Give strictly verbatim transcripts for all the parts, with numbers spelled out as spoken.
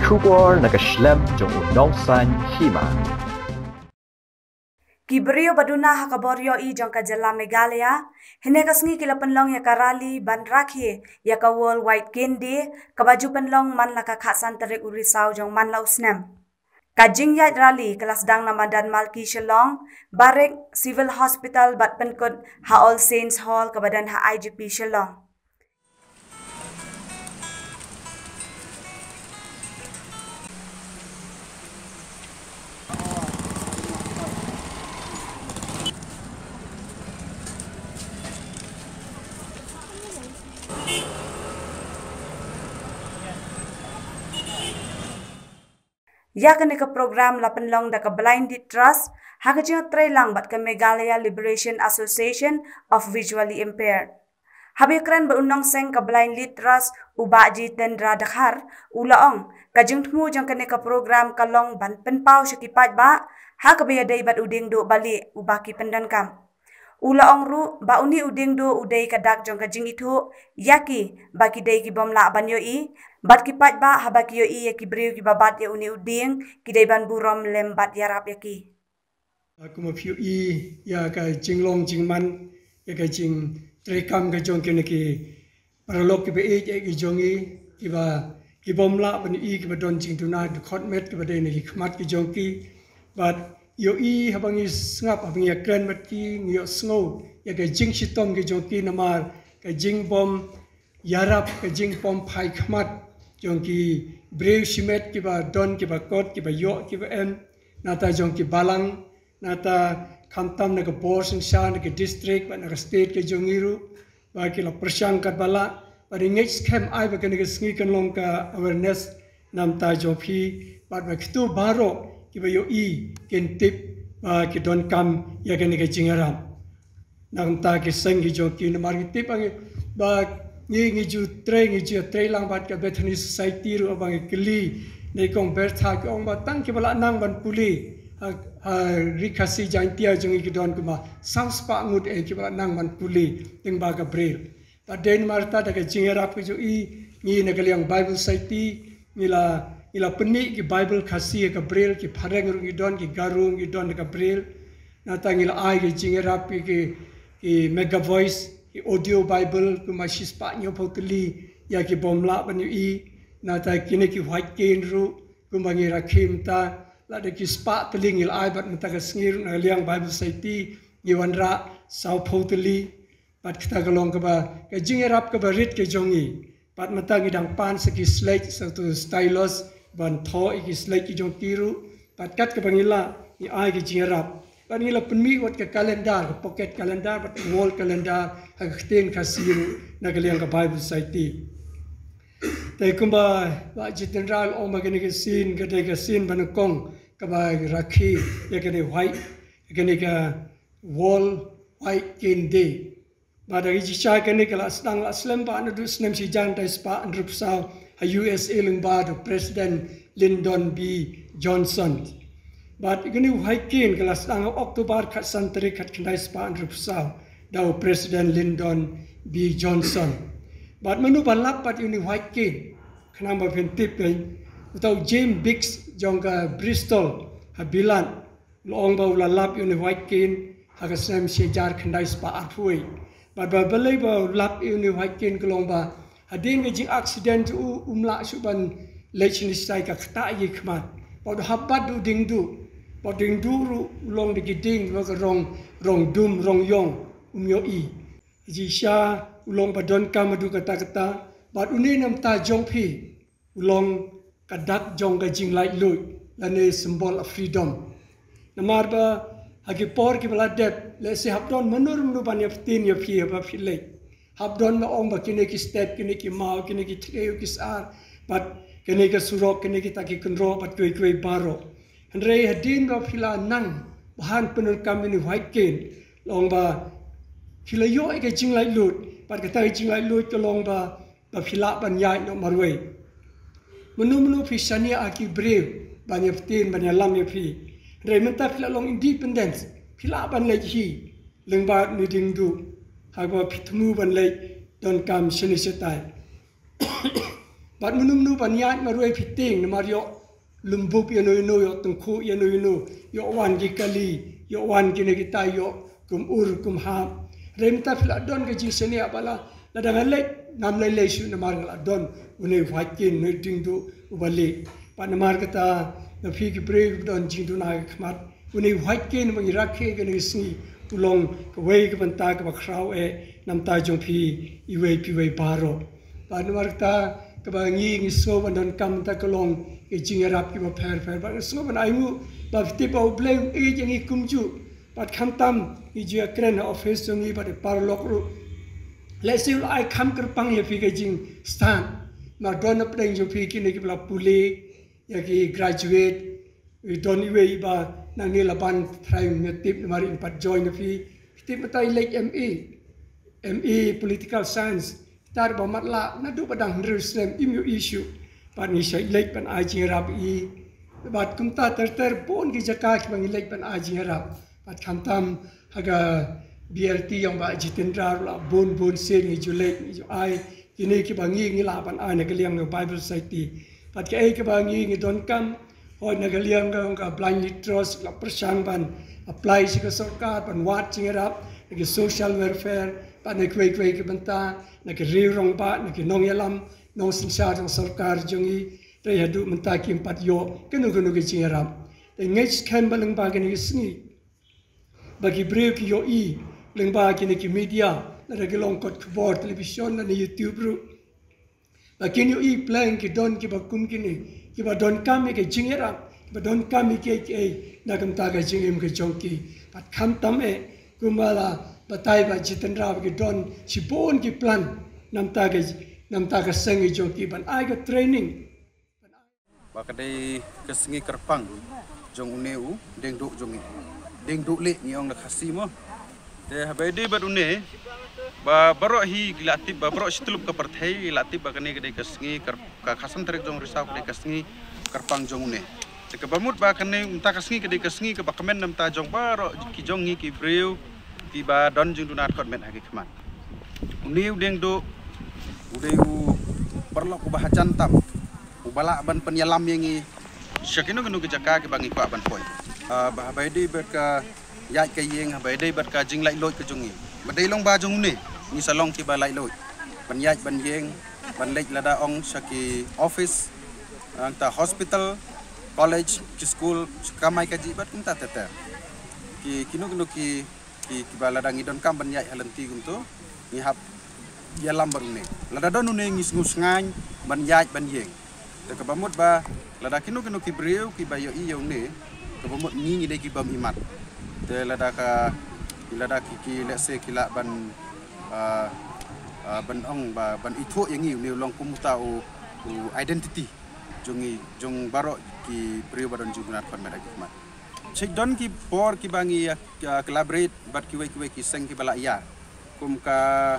Khubor na ka shlem jong u nongsan hima. Ki briew ba duna ha ka bor ïohi jong ka jylla Meghalaya, hynne ka sngi ki la pynlong ïa ka rally ban rakhe ïa ka World White Cane Day, kaba ju pynlong man la ka khatsan tarik u Risaw jong man la u snem. Ka jingïaid rally ka la sdang na madan Malki Shillong, Barrack, Civil Hospital bad pynkut ha All Saints Hall kaba don ha I G P Shillong. Ïa kane ka program la pynlong da ka Blind Lead Trust, ha ka jingïatreilang bad ka Meghalaya Liberation Association of Visually Impaired. Haba ïakren bad u nongseng ka Blind Lead Trust, u Bah Jitendra Dkhar, u la ong, ka jingthmu jong kane ka program ka long ban pynpaw sha ki paidbah, ha kaba ïadei bad u dieng duh ba lieh uba ki pyndonkam. U la ong ruh ba une u dieng duh u dei ka dak jong ka jingithuh ïa ki ba ki dei ki bym lah ban ïohi, bad ki paidbah haba ki ïohi ïa ki briew kiba bat ïa une u dieng, ki dei ban burom lem bad ïarap ïa ki. Kum phi ïohi ïa ka jinglong jingman, ïa ka jingtreikam ka jong kine ki paralok kiba ïeit ïa ki jong ngi, kiba, ki bym lah ban ïohi, kiba don jingduna dkhot met kiba dei na ki khmat ki jong ki. Bad ïohi haba ngi sngap, haba ngi ïakren bad ki, ngi ïohsngew ïa ka jingshitom ki jong ki namar ka jingbym ïarap, ka jingbym phai khmat jong ki briew shimet kiba don, kiba kot, kiba ïoh, kiba em, nangta jong ki balang, nangta khamtam na ka bor synshar, na ka district bad na ka state ka jong ngi ruh, ba ki la pyrshang katba lah, bad ngi ngeit skhem ai ba kane ka sngi kan long ka awareness na ka bynta jong phi, bad ba kito baroh kiba ïohi kin tip ba ki donkam ïa kane ka jingïarap. Na ka bynta ki seng ki jong ki, namar ngi tip ba ngi, ba ngi, ngi ju trei, ngi ju trei lang bad ka Bethany Society ruh, ba ngi kylli na i Kong Bertha, ki ong ba tang kiba lah nang ban pule ha, ha Ri Khasi Jaiñtia jong ngi ki don kumba saw spah ngut eh kiba lah nang ban pule lyngba ka Braille. Bad dei namar kata, da ka jingïarap ka jong i, ngi na ka liang Bible Society ngi la, ngi la pynmih ki Bible Khasi ha ka Braille, ki phareng ruh ngi don, ki Garo ngi don ha ka Braille. Nangta ngi la ai ki jingïarap ki, ki, ki Mega Voice, ki audio Bible kumba shispah hynñiewphew tylli ïa ki bym lah ban ïohi. Nangta kine ki white cane ruh kumba ngi rakhe mynta, lada ki spah tylli ngi la ai bad mynta ka sngi ruh na ka liang Bible Society ngi wanrah sawphew tylli. Bad kata ka long kaba, ka jingïarap kaba rit ka jong ngi. Bad mynta ngi dang pan sa ki slate, sa uto u stylus ban thoh ïa ki slate ki jong ki ruh. Bad kat kaba ngi lah, ngi ai ki jingïarap. Bad ngi la pynmih wat ka calendar, ka pocket calendar bad ka wall calendar ha ka ktien Khasi ruh na ka liang ka Bible Society. Te kumba Bah Jitendra u la ong ba kane ka sien ka dei ka sien ba nyngkong kaba rakhe ïa kane white, kane ka World White Cane Day. Bad ka jingshisha kane ka la sdang, la slem bha naduh snem shi hajar khyndai spah hynriewphew saw ha U S A lyngba u President Lyndon B Johnson. Bad kane u white cane ka la sdang ha October khatsan tarik khatkhyndai spah hynriewphew saw da u President Lyndon B Johnson. Bad mano ba lap bad une u white cane? Khnang ba phin tip phi, uta u James Biggs jong ka Bristol ha Bilat, u la ong ba u la lap ïa une u white cane ha ka snem shi hajar khyndai spah arphew wei. Bad ba balei ba u lap ïa une u white cane ka long ba hadien ka jingaccident u, um lah shuh ban leit shane shatai, ka ktah ïa ki khmat. Bad u hap bat da u dieng duh. Bad u dieng duh ruh u long da ki dieng ba ka rong, rong dum, rong ïong, um ïohi. Jingshisha u long ba donkam haduh katta katta. Bad une na ka bynta jong phi u long ka dak jong ka jinglaitluid lane symbol of freedom. Namar ba ha ki por kiba la dep, lehse hap don mano mano ban ïa ktien ïa phi haba phi leit. Hap don ba ong ba kine ki step, kine ki maw, kine ki thliew ki sar, bad kine ki surok, kine kita ki kynroh, bad kiwei kiwei baroh. Hynrei hadien ba phi la nang, ba han pyndonkam ïa une u white cane, long ba phi la ïoh ïa ka jinglaitluid, bad kata ka jinglaitluid ka long ba ba phi lah ban ïaid noh marwei. Mano mano phi shaniah ha ki briew ban ïa ktien, ban ïalam ïa phi. Hynrei mynta phi la long independent, phi lah ban leit hi lyngba une u dieng duh, haba phi thmu ban leit donkam shane shatai. Bad mynno mynno ban ïaid marwei phi tieng namar ïoh lum bup ïano ïano, ïoh tyngkhuh ïano ïano, ïoh wan ki kali, ïoh wan kine kita, ïoh kum ur kum hap. Hynrei mynta phi la don ka jingsngewsih ba la, lada nga leit ngam lei lei shuh namar nga la don une u Wahid Kane, une u diengduh uba lieh. Bad namar kata, na phi ki briew kiba don jingduna ka khmat, une u Wahid Kane ba ngi rakhe kane ka sngi u long kawei ka bynta kaba khraw eh na bynta jong phi iwei pa iwei baroh. Bad namar kata, kaba ngi, ngi sngew ban donkam mynta ka long ka jingïarap kiba pher pher. Bad ngi sngew ban ainguh ba phi tip ba U Blei u ïeit ïa ngi kumjuh. Bad khamtam ngi ju ïakren ha office jong ngi bad i paralok ruh. Lehse u la ai kham kyrpang ïa phi ka jingstad. Namar don napdeng jong phi kine kiba la pule, ïa ki graduate, i don iwei iba nangne la ban trai, nga tip namar in pat join na phi. Phi tip mynta i leit M A, M A Political Science. Tar ba matlah naduh ba dang hynriew snem im ïohi shuh. Bad ngi shait leit ban ai jingïarap ïa i. Bad kumta ter ter bun ki jaka kiba ngi leit ban ai jingïarap. Bad khamtam ha ka B L T jong Bah Jitendra ruh la bun bun sien ngi ju leit ngi ju ai kine kiba ngi, ngi lah ban ai na ka liang ka Bible Society. Bad kaei kaba ngi, ngi donkam, hooid, na ka liang ka, ka Blindly Trust la pyrshang ban apply sha ka sorkar ban wad jingïarap na ki social welfare, bad na kiwei kiwei ki bynta, na ki riew rangbah, na ki nongïalam nongsynshar jong sorkar jong ngi. Hynrei haduh mynta kim pat ïoh kano kano ka jingïarap. Te ngeit skhem ba lyngba kane ka sngi ba ki briew ki ïohi lyngba kine ki media, lada ki long kot khubor, television lane YouTube ruh, ba kin ïohi pleng ki don kiba kum kine, kiba donkam ïa ka jingïarap, kiba donkam ïa kiei kiei na ka bynta ka jingim ka jong ki. Bad khamtam eh kumba la batai Bah Jitendra ba ki don shibun ki plan na bynta ka, na bynta ka seng ka jong ki ban ai ka training. Ba ka dei ka sngi kyrpang jong une u diengduh jong ngi. Diengduh lieh ngi ong da Khasi mo. Te haba ïadei bad une, ba baroh hi ki la tip, ba baroh shi tyllup ka pyrthei ki la tip ba kane ka dei ka sngi kyr-, ka khatsan tarik jong u Risaw ka dei ka sngi kyrpang jong une. Te kaba mut ba kane, mynta ka sngi ka dei ka sngi kaba kmen na bynta jong baroh ki jong ngi ki briew kiba don jingduna khot met ha ki khmat. Une u diengduh u dei u paralok uba hajan tam, uba lah ban pynïalam ïa ngi sha kino kino ki jaka kiba ngi kwah ban poi. Ah, ba haba ïadei bad ka ïaid ka ïeng, haba ïadei bad ka jinglaitluid ka jong ngi, ba dei long ba jong une, ngi sa long kiba laitluid ban ïaid ban ïeng, ban leit lada ong sha ki office, nangta hospital, college, ki school, sha kamai kajih bad kumta ter ter. Ki kino kino ki ki, kiba lada ngi donkam ban ïaid ha lynti kumto, ngi hap ïalam bad une. Lada don une ngi sngewsngaiñ ban ïaid ban ïeng. Te kaba mut ba lada kino kino ki briew kiba ïohi ïa une, kaba mut ngi ngi dei ki bym imat. Te lada ka, lada ki, ki, let's say, ki lah ban, ah, ah, ban ong ba ban ithuh ïa ngi, une u long kum uta u, u identity jong ngi, jong baroh ki briew ba don jingduna khot met ha ki khmat. Shait don ki por kiba ngi ïa, ïa collaborate bad kiwei kiwei ki seng kiba la ïa, kum ka,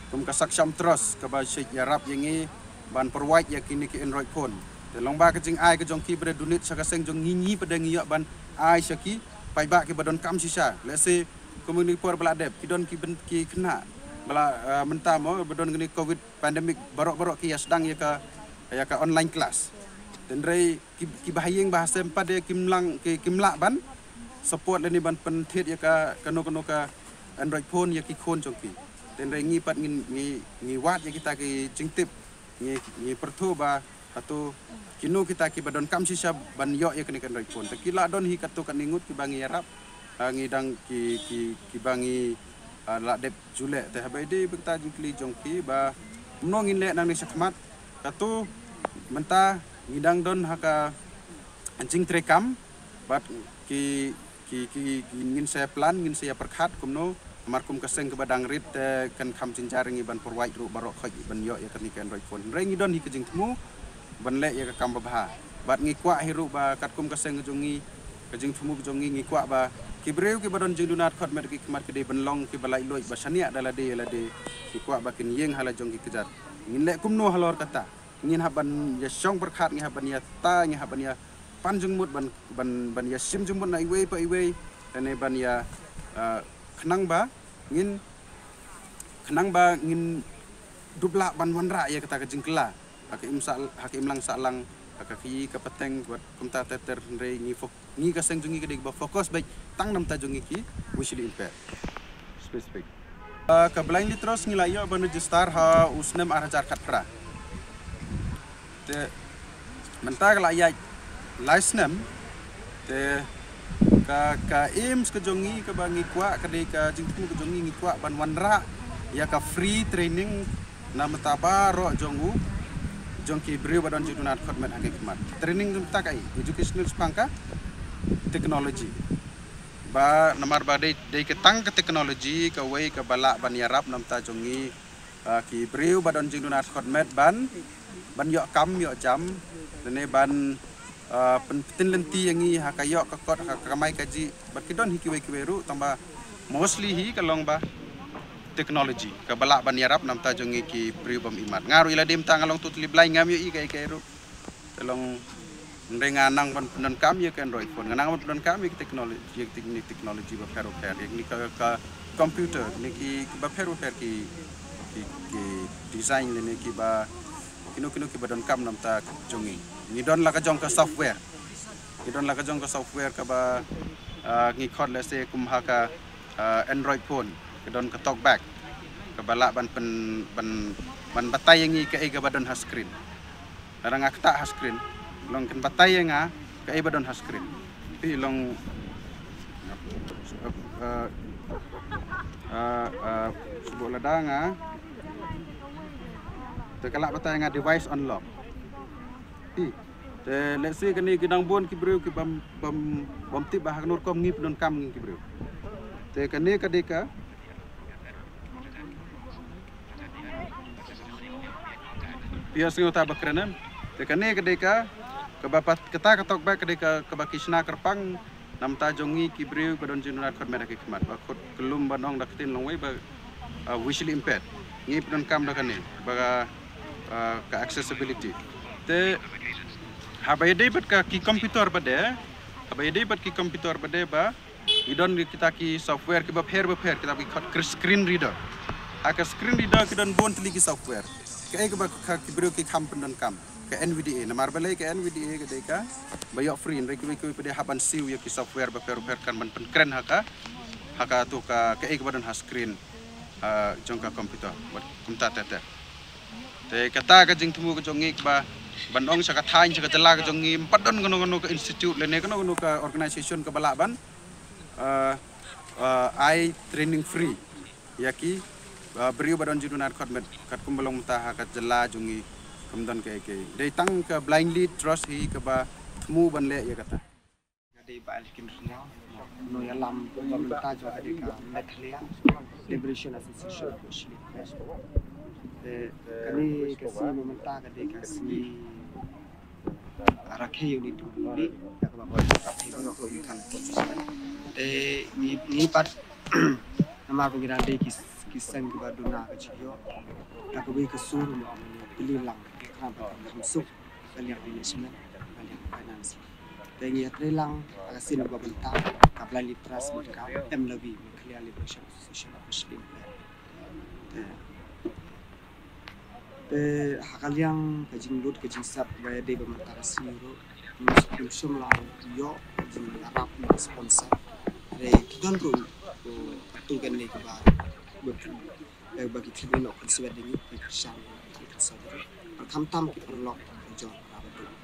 kum ka Saksham Trust kaba shait ïarap ïa ngi ban provide ïa kine ki Android phone. Te long ba ka jingai ka jong ki ba dei donate sha ka seng jong ngi, ngi pat de ngi ïoh ban ai sha ki paidbah kiba donkam shisha. Let's say, kum une u por ba la dep, ki don ki byn-, ki khynnah ba la, eh, mynta mo ba don kane Covid pandemic, baroh baroh ki ïa sdang ïa ka, ïa ka online class. Te hynrei ki, kiba ha ïing ba ha sem pat de kim lang, ki, kim lah ban support lane ban pynthied ïa ka, kano kano ka Android phone ïa ki khun jong ki. Te hynrei ngi pat ngin, ngi, ngi wad ïa kita ki jingtip, ngi, ngi pyrthuh ba hato kino kita kiba donkam shisha ban ïoh ïa kane ka Android phone. Te ki la don hi katto katne ngut kiba ngi ïarap, ha, ngi dang ki, ki, kiba ngi, ah, la dep ju leh. Te haba ïadei bad kita jingkylli jong ki ba kumno ngin leh nangne shakhmat, kato mynta ngi dang don ha ka jingtrei kam bad ki, ki, ki, ki ngin sa ïa plan, ngin sa ïa pyrkhat kumno, namar kum ka seng kaba dang rit te kan kham jynjar ngi ban provide ruh baroh khoit ban ïoh ïa kane ka Android phone. Hynrei ngi don hi ka jingthmu ban leh ïa ka kam babha. Bad ngi kwah hi ruh ba katkum ka seng ka jong ngi, ka jingthmu ka jong ngi, ngi kwah ba ki briew kiba don jingduna khot met ha ki khmat ki dei ban long kiba laitluid ba shaniah da lade ïa lade. Ngi kwah ba kin ïeng ha la jong ki kjat. Ngin leh kumno halor kata? Ngin hap ban ïa shong pyrkhat, ngin hap ban ïa ta, ngin hap ban ïa pan jingmut, ban, ban, ban ïa shim jingmut na iwei pa iwei, lane ban ïa, ah, khnang ba ngin, khnang ba ngin dup lah ban wanrah ïa kata ka jingkylla. ha ka im sah, ha ka imlang sahlang, ha ka kyi ka pateng, wat kumta ter ter, hynrei ngi fo-, ngi ka seng jong ngi ka dei ba focus beit tang namta jong ngi ki visually impaired specific. Ah, ka Blind Lead Trust ngi la ïoh ban register ha u snem ar hajar khatphra. Te mynta ka la ïaid lai snem. Te ka, ka aims ka jong ngi kaba ngi kwah, ka dei ka jingthmu ka jong ngi, ngi kwah ban wanrah ïa ka free training namta baroh jong u, jong ki briew ba don jingduna dkhot met ha ki khmat. Training namta kaei? Educational shaphang ka technology. Ba namar ba dei, dei ka tang ka technology kawei kaba lah ban ïarap namta jong ngi, ah, ki briew ba don jingduna dkhot met ban, ban ïoh kam ïoh jam, lane ban, ah, pyn-, pynlynti ïa ngi ha ka ïoh ka kot, ha ka kamai kajih, bad ki don hi kiwei kiwei ruh, tangba mostly hi ka long ba technology kaba lah ban ïarap namta jong ngi ki briew bym imat. Nga ruh ïa lade mynta nga long totally blind, ngam ïohi kaei kaei ruh. Te long, hynrei nga nang ban pyndonkam ïa ka Android phone, nga nang ban pyndonkam ïa ka technology, ïa ka techni-, technology bapher bapher, ïa kine ka, ka computer, kine ki, ki bapher bapher ki, ki, ki design lane kiba, kino kino kiba donkam namta jong ngi. Ngi don la ka jong ka software. Ngi don la ka jong ka software kaba, ah, ngi khot, let's say, kum ha ka, ah, Android phone, ka don ka talkback, kaba lah ban pyn-, ban, ban batai ïa ngi kaei kaba don ha screen. Lada nga ktah ha screen, long kan batai ïa nga kaei ba don ha screen. Phi long, eh, eh, eh, shu buh lada nga, te ka lah batai ïa nga device unlock. Phi, te let's say kane ki dang bun ki briew ki bym, bym, bym tip ba ha kano rukom ngi pyndonkam ngi ki briew. Te kane ka dei ka Phi ïohsngew ta ba kren em? Te kane ka dei ka, kaba pat, kata ka talkback ka dei ka, kaba ki shna kyrpang namta jong ngi ki briew ba don jingduna dkhot met ha ki khmat, ba khot kyllum ban ong da ka ktien longwei ba, ah, visually impaired. Ngi pyndonkam da kane ba ka, ah, ka accessibility. Te haba ïadei bad ka ki computer ba dei, haba ïadei bad ki computer ba dei ba ngi don kita ki software kiba pher bapher, kita ki khot screen reader. Ha ka screen reader ki don bun tylli ki software. Kaei kaba ka, ki briew ki kham pyndonkam? Ka NVDA. Namar balei ka NVDA ka dei kaba ïoh free, hynrei kiwei kiwei pat de hap ban siew ïa ki software bapher bapher kan ban pynkren ha ka, ha ka tu ka, kaei kaba don ha screen, ah, jong ka computer. Bad kumta ter ter. Te kata ka jingthmu ka jong ngi kaba, ban ong sha ka thaiñ, sha ka jylla ka jong ngi, ym pat don kano kano ka institute lane kano kano ka organization kaba lah ban, ah, ah, ai training free ïa ki, ah, briew ba don jingduna dkhot met, katkum ba long mynta ha ka jylla jong ngi kam don kaei kaei. Dei tang ka Blind Lead Trust hi kaba thmu ban leh ïa kata. Nga dei Bah Elkin Sniaw, nongïalam ba mynta jong ka dei ka Meghalaya Liberation Association of Visually Impaired. Te kane ka sngi mynta ka dei ka sngi rakhe ïa une u ri, ïa kaba mynta ka dei ka, te ngi, ngi pat namar ba ngi dang dei ki, ki seng kiba duna ka jingïoh, da kawei ka sur mo, plie lang, khnang ba ngin suk ka liang management, ka liang finance. Te ngi ïatrei lang ha ka sien ba mynta ka Blind Lead Trust bad ka MLAV, Meghalaya Liberation Association of Visually Impaired. Te, te ha ka liang ka jinglut ka jingsep ba ïadei ba mynta ka sngi ruh, ngi shu, ngi shu la ïoh ka jingïarap na ka sponsor. Hynrei ki don ruh, uh, atu kane kaba, ba ki, ba ki khlem ïehnoh kyrsiang da ngi, ki kyrsiang, ki kyrsiang da ngi. Bad khamtam ki paralok, ki jor, ki paralok.